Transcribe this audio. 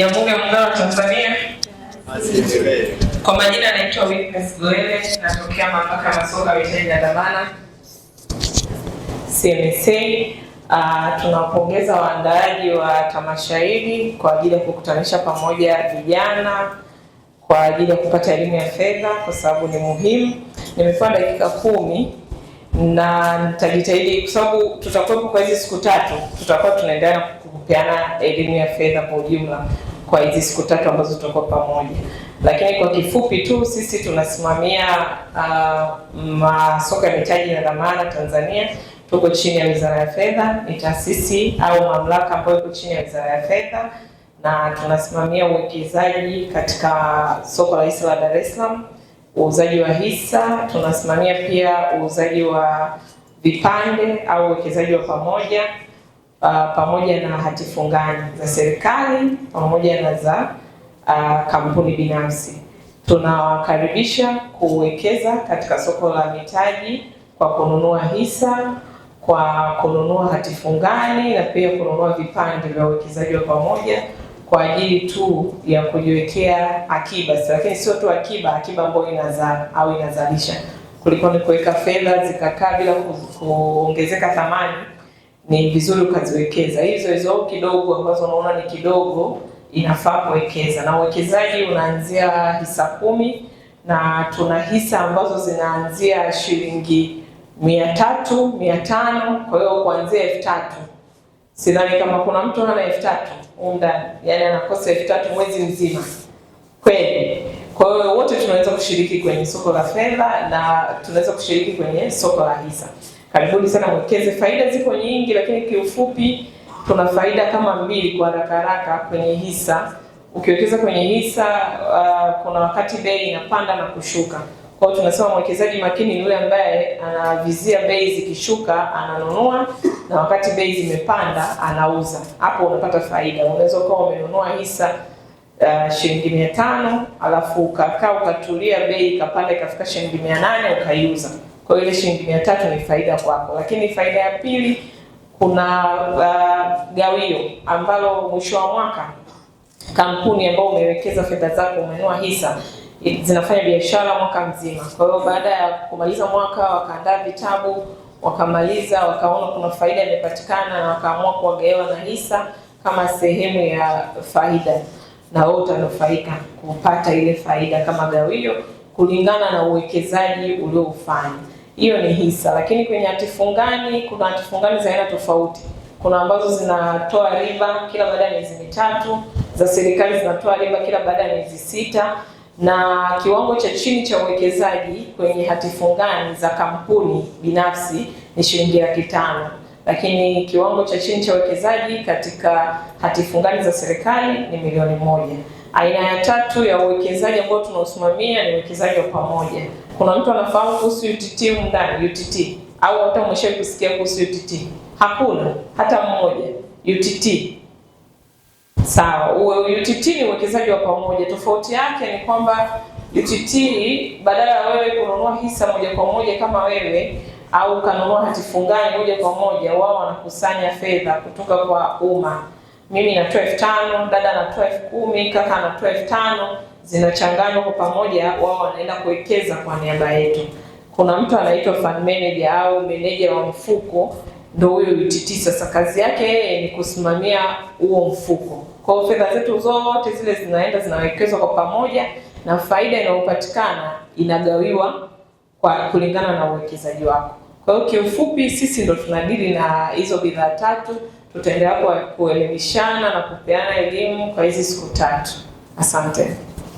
Jamhuri ya Muungano wa Tanzania. Kwa majina naitwa Witness Goele, natokea Mamlaka ya Masoko ya Mitaji na Dhamana CMSA. Tunawapongeza waandaaji wa tamasha hili kwa ajili ya kukutanisha pamoja vijana kwa ajili ya kupata elimu ya fedha kwa sababu ni muhimu. Nimepewa dakika 10 na nitajitahidi kwa sababu tutakuwepo kwa hizi siku 3, tutakuwa tunaendelea kupeana elimu ya fedha kwa ujumla kwa hizi siku 3 ambazo tutakuwa pamoja. Lakini kwa kifupi tu, sisi tunasimamia masoko ya mitaji na dhamana Tanzania. Tuko chini ya Wizara ya Fedha, ni taasisi au mamlaka ambayo iko chini ya Wizara ya Fedha, na tunasimamia uwekezaji katika soko la hisa la Dar es Salaam, uuzaji wa hisa, tunasimamia pia uuzaji wa vipande au uwekezaji wa pamoja, pamoja na hati fungani za serikali pamoja na za kampuni binafsi. Tunawakaribisha kuwekeza katika soko la mitaji kwa kununua hisa, kwa kununua hati fungani na pia kununua vipande vya uwekezaji wa pamoja kwa ajili tu ya kujiwekea akiba, lakini sio tu akiba, akiba ambayo inazaa au inazalisha, kuliko ni kuweka fedha zikakaa bila kuongezeka thamani. Ni vizuri ukaziwekeza hizo hizo kidogo ambazo unaona ni kidogo, inafaa kuwekeza. Na uwekezaji unaanzia hisa 10 na tuna hisa ambazo zinaanzia shilingi 300, 500, kwa hiyo kuanzia 3,000. Sidhani kama kuna mtu ana 3,000 huko ndani, yani anakosa 3,000 mwezi mzima kweli. Kwa hiyo wote tunaweza kushiriki kwenye soko la fedha na tunaweza kushiriki kwenye soko la hisa. Karibuni sana mwekeze, faida ziko nyingi, lakini kiufupi tuna faida kama 2 kwa haraka haraka kwenye hisa. Ukiwekeza kwenye hisa, kuna wakati bei inapanda na kushuka. Kwa hiyo tunasema mwekezaji makini ni yule ambaye anavizia bei zikishuka ananunua, na wakati bei zimepanda anauza. Hapo unapata faida. Unaweza ukawa umenunua hisa shilingi 500, alafu ukakaa ukatulia, bei ikapanda ikafika shilingi 800 ukaiuza. Kwa hiyo ile shilingi 300 ni faida kwako. Lakini faida ya pili, kuna gawio ambalo mwisho wa mwaka kampuni ambayo umewekeza fedha zako, umenunua hisa, zinafanya biashara mwaka mzima. Kwa hiyo baada ya kumaliza mwaka wakaandaa vitabu, wakamaliza, wakaona kuna faida imepatikana na wakaamua kuwagawa na hisa kama sehemu ya faida, na wewe utanufaika kupata ile faida kama gawio kulingana na uwekezaji ulioufanya. Hiyo ni hisa. Lakini kwenye hati fungani kuna hati fungani za aina tofauti. Kuna ambazo zinatoa riba kila baada ya miezi 3, za serikali zinatoa riba kila baada ya miezi 6, na kiwango cha chini cha uwekezaji kwenye hati fungani za kampuni binafsi ni shilingi 500,000, lakini kiwango cha chini cha uwekezaji katika hati fungani za serikali ni 1,000,000. Aina ya tatu ya uwekezaji ambao tunausimamia ni uwekezaji wa pamoja. Kuna mtu anafahamu kuhusu UTT humu ndani? UTT au hata umeshawahi kusikia kuhusu UTT? Hakuna hata mmoja. UTT. Sawa, UTT ni uwekezaji wa pamoja. Tofauti yake ni kwamba UTT badala ya wewe kununua hisa moja kwa moja kama wewe au kanunua hati fungani moja kwa moja, wao wanakusanya fedha kutoka kwa umma. Mimi natoa 5,000, dada anatoa 10,000, kaka anatoa 5,000, zinachanganywa kwa pamoja, wao wanaenda kuwekeza kwa niaba yetu. Kuna mtu anaitwa fund manager au meneja wa mfuko, ndio huyo UTT. Sasa kazi yake yeye ni kusimamia huo mfuko. Kwa hiyo fedha zetu zote zile zinaenda zinawekezwa kwa pamoja, na faida inayopatikana inagawiwa kwa kulingana na uwekezaji wako. Kwa hiyo kiufupi sisi ndo tunadili na hizo bidhaa 3. Tutaendelea kuelimishana na kupeana elimu kwa hizi siku 3. Asante.